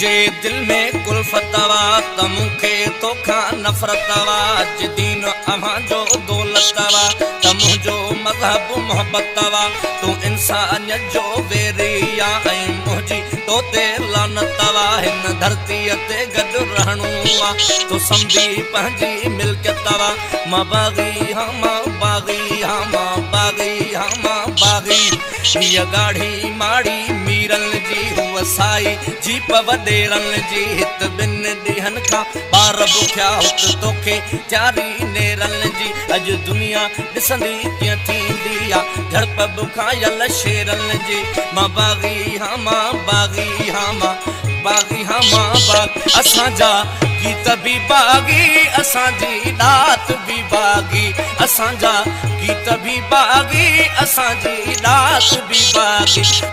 منهنجي دل ۾ ڪلفت آ ته مون کي توکان نفرت آ جي دين اوهان جو دولت آ ته منهنجو مذهب محبت آ تون انسانيت جو ويري آ ۽ منهنجي تو تي لعنت آ هن ڌرتيء تي گڏ رهڻو آ تو سمجهي پنهنجي ملڪيت آ مان باغي هان مان باغي هان مان باغي هان مان باغي هيء ڳاڙهي ماڙي ميرن جي هوء سائي جيپ وڏيرن جي هت ٻن ڏينهن کان ٻار بکيا هت توکي تياري نيرن جي اڄ دنيا ڏسندي ڪيئن ٿيندي آ جهڙپ بکايل شيرن جي مان باغي هان مان باغي هان مان باغي هان مان باغ اسان جا گيت به باغي اسان جي ڏات به باغي اسان جا گيت به باغي اسان جي ڏات به باغي.